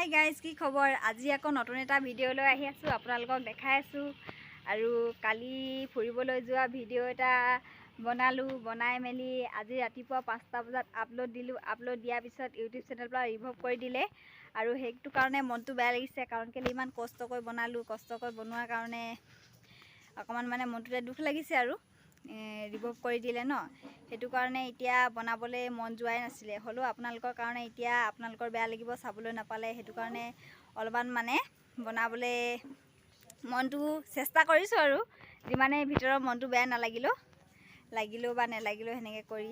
Hi guys, কি খবৰ? আজি আকৌ নতুন এটা ভিডিঅ' লৈ আহি আছোঁ, আপোনালোকক দেখাই আছোঁ। আৰু কালি ফুৰিবলৈ যোৱা ভিডিঅ' এটা বনালোঁ, বনাই মেলি আজি ৰাতিপুৱা 5টা বজাত আপলোড দিলোঁ। আপলোড দিয়াৰ পিছত ইউটিউব চেনেলৰ পৰা ৰিম'ভ কৰি দিলে আৰু সেইটো কাৰণে মনটো বেয়া লাগিছে। কাৰণ কেলৈ ইমান কষ্টকৈ বনালোঁ, কষ্টকৈ বনোৱাৰ কাৰণে অকণমান মানে মনটোতে দুখ লাগিছে আৰু ৰিম'ভ কৰি দিলে ন, সেইটো কাৰণে এতিয়া বনাবলৈ মন যোৱাই নাছিলে। হ'লেও আপোনালোকৰ কাৰণে এতিয়া আপোনালোকৰ বেয়া লাগিব চাবলৈ নাপালে, সেইটো কাৰণে অলপমান মানে বনাবলৈ মনটো চেষ্টা কৰিছোঁ আৰু যিমানে ভিতৰৰ মনটো বেয়া নালাগিলেও, লাগিলেও বা নেলাগিলেও সেনেকৈ কৰি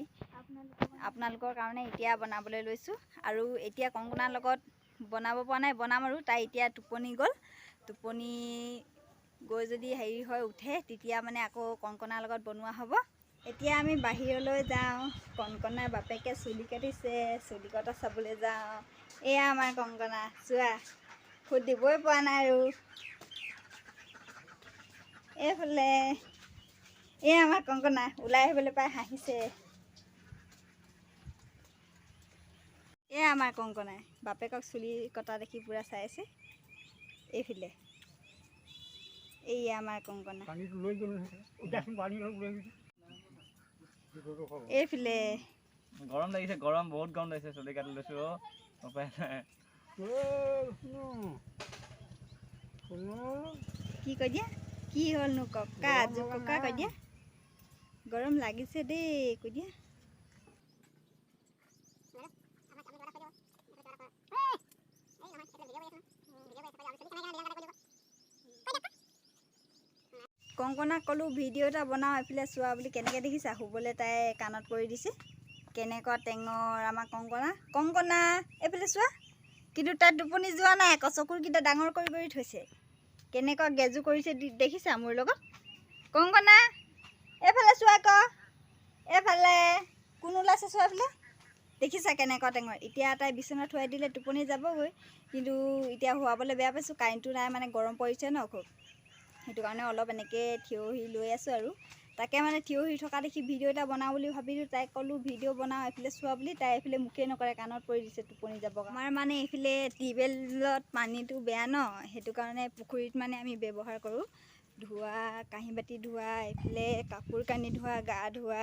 আপোনালোকৰ কাৰণে এতিয়া বনাবলৈ লৈছোঁ। আৰু এতিয়া কংকনাৰ লগত বনাব পৰা নাই, বনাম আৰু তাই এতিয়া টোপনি গ'ল। টোপনি গৈ যদি হেৰি হয় উঠে, তেতিয়া মানে আকৌ কংকনাৰ লগত বনোৱা হ'ব। এতিয়া আমি বাহিৰলৈ যাওঁ। কংকনাৰ বাপেকে চুলি কাটিছে, চুলি কটা চাবলৈ যাওঁ। এয়া আমাৰ কংকনা, চোৱা ফুট দিবই পৰা নাই। আৰু এইফালে এয়া আমাৰ কংকনা ওলাই আহিবলৈ পাই হাঁহিছে। এয়া আমাৰ কংকনাই বাপেকক চুলি কটা দেখি পূৰা চাই আছে। এইফালে এইয়া আমাৰ কংকনা, এইফালে গৰম লাগিছে, গৰম বহুত গৰম লাগিছে, চুলি কাটি লৈছো উপায় নাই। কি কৈ দিয়া, কি হ'লনো ককা আজু ককা কৈ দিয়া, গৰম লাগিছে দেই কৈ দিয়া। কংকনাক ক'লোঁ ভিডিঅ' এটা বনাওঁ, এইফালে চোৱা বুলি। কেনেকৈ দেখিছা শুবলৈ তাই কাণত কৰি দিছে, কেনেকুৱা টেঙৰ আমাৰ কংকনা। কংকনা এইফালে চোৱা, কিন্তু তাই টোপনি যোৱা নাই আকৌ, চকুৰকেইটা ডাঙৰ কৰি কৰি থৈছে। কেনেকুৱা গেজু কৰিছে দেখিছা মোৰ লগত। কংকনা এইফালে চোৱা আকৌ, এইফালে কোন ওলাইছে চোৱা, এইফালে দেখিছা কেনেকুৱা টেঙৰ। এতিয়া তাই বিচনা থুৱাই দিলে টোপনি যাবগৈ, কিন্তু এতিয়া শুৱাবলৈ বেয়া পাইছোঁ, কাৰেণ্টটো নাই, মানে গৰম পৰিছে ন খুব, সেইটো কাৰণে অলপ এনেকৈ থিয়হি লৈ আছোঁ। আৰু তাকে মানে থিয়হি থকা দেখি ভিডিঅ' এটা বনাওঁ বুলি ভাবিলোঁ। তাইক ক'লোঁ ভিডিঅ' বনাওঁ এইফালে চোৱা বুলি, তাই এইফালে মুখেই নকৰে, কাণত পৰি দিছে টোপনি যাব। আমাৰ মানে এইফালে টিউবৱেলত পানীটো বেয়া ন, সেইটো কাৰণে পুখুৰীত মানে আমি ব্যৱহাৰ কৰোঁ, ধোৱা কাঁহী বাতি ধোৱা, এইফালে কাপোৰ কানি ধোৱা, গা ধোৱা,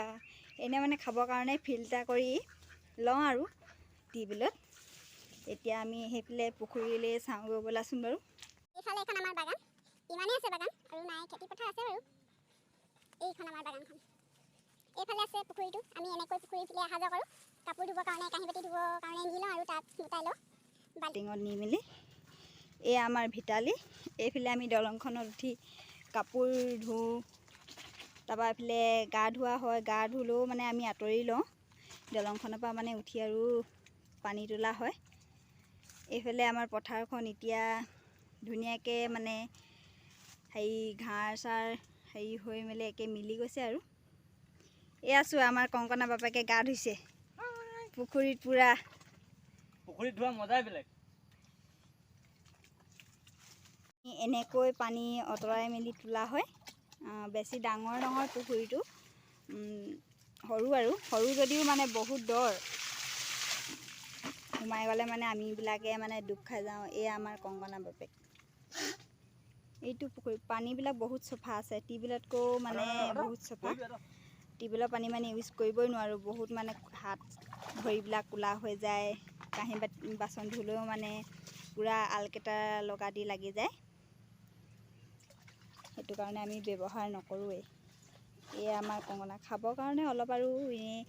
এনেই মানে খাবৰ কাৰণে ফিল্টাৰ কৰি লওঁ আৰু টিউবৱেলত। এতিয়া আমি সেইফালে পুখুৰীলৈ চাওঁগৈ ব'লাচোন বাৰু। এইফালে এখন আমাৰ বাগান, ইমানেই আছে বাগান আৰু নাই, খেতি পথাৰ আছে বাৰু। এইখন আমাৰ বাগানখন, এইফালে আছে পুখুৰীটো। আমি এনেকৈ পুখুৰীৰ ফালে অহা যোৱা কৰোঁ, কাপোৰ ধুবৰ কাৰণে, কাঁহী বাতি ধুবৰ কাৰণে নি লওঁ আৰু তাত গোটাই লওঁ বাল্টিঙত নি মেলি। এয়া আমাৰ ভিতালী, এইফালে আমি দলংখনত উঠি কাপোৰ ধুওঁ, তাৰপৰা এইফালে গা ধোৱা হয়। গা ধুলেও মানে আমি আঁতৰি লওঁ দলংখনৰ পৰা, মানে উঠি আৰু পানী তোলা হয়। এইফালে আমাৰ পথাৰখন এতিয়া ধুনীয়াকৈ মানে হেৰি ঘাঁহ চাৰ হেৰি হৈ মেলি একে মিলি গৈছে। আৰু এয়া চোৱা আমাৰ কংকনা বাপেকে গা ধুইছে পুখুৰীত, পূৰা পুখুৰীত ধোৱা মজাই বেলেগ। এনেকৈ পানী অঁতৰাই মেলি তোলা হয়। বেছি ডাঙৰ নহয় পুখুৰীটো, সৰু আৰু সৰু যদিও মানে বহুত দৰ, সোমাই গ'লে মানে আমিবিলাকে মানে ডুব খাই যাওঁ। এয়া আমাৰ কংকনা বাপেক। এইটো পুখুৰী পানীবিলাক বহুত চফা আছে, টিউবৱেলতকৈও মানে বহুত চফা। টিউবৱেলৰ পানী মানে ইউজ কৰিবই নোৱাৰোঁ, বহুত মানে হাত ভৰিবিলাক ক'লা হৈ যায়, কাঁহী বাতি বাচন ধুলেও মানে পূৰা আলকেটা লগা দি লাগি যায়, সেইটো কাৰণে আমি ব্যৱহাৰ নকৰোঁৱেই। এয়া আমাৰ কংকনা খাবৰ কাৰণে অলপ আৰু এনেই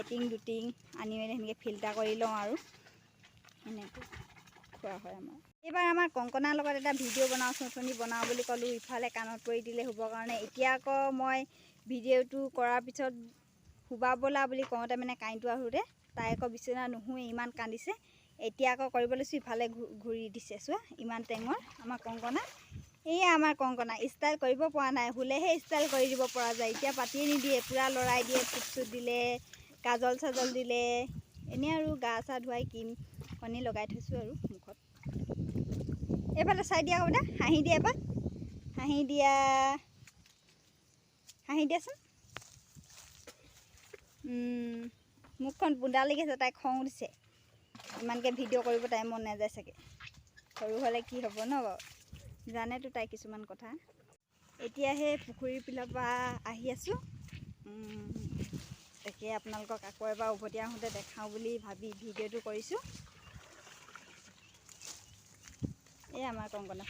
এটিং দুটিং আনি মেলি সেনেকৈ ফিল্টাৰ কৰি লওঁ আৰু সেনেকৈ খোৱা হয় আমাৰ। এইবাৰ আমাৰ কংকনাৰ লগত এটা ভিডিঅ' বনাওঁচোন, অথনি বনাওঁ বুলি ক'লোঁ, ইফালে কাণত পৰি দিলে শুবৰ কাৰণে। এতিয়া আকৌ মই ভিডিঅ'টো কৰাৰ পিছত শুবা ব'লা বুলি কওঁতে মানে কাৰেণ্টটো আহোঁতে তাই আকৌ বিচনা নুশুৱে, ইমান কান্দিছে। এতিয়া আকৌ কৰিব লৈছোঁ, ইফালে ঘূৰি দিছে। চোৱা ইমান টেঙৰ আমাৰ কংকনা। এয়া আমাৰ কংকনা ষ্টাইল কৰিব পৰা নাই, শুলেহে ষ্টাইল কৰি দিব পৰা যায়। এতিয়া পাতিয়ে নিদিয়ে, পূৰা লৰাই দিয়ে, টোপ চুপ দিলে, কাজল চাজল দিলে, এনেই আৰু গা চা ধুৱাই ক্ৰীম কণী লগাই থৈছোঁ আৰু মুখত। এইফালে চাই দিয়া কবিতা, হাঁহি দিয়া এপাক, হাঁহি দিয়া, হাঁহি দিয়াচোন। মুখখন বুন্দা লাগিছে, তাই খং উঠিছে। ইমানকৈ ভিডিঅ' কৰিব তাই মন নাযায় চাগে। সৰু হ'লে কি হ'ব ন বাৰু, জানেতো তাই কিছুমান কথা। এতিয়া সেই পুখুৰীৰ পিলৰ পৰা আহি আছোঁ। তাকে আপোনালোকক আকৌ এবাৰ উভতি আহোঁতে দেখাওঁ বুলি ভাবি ভিডিঅ'টো কৰিছোঁ। এই আমাৰ কংকনা।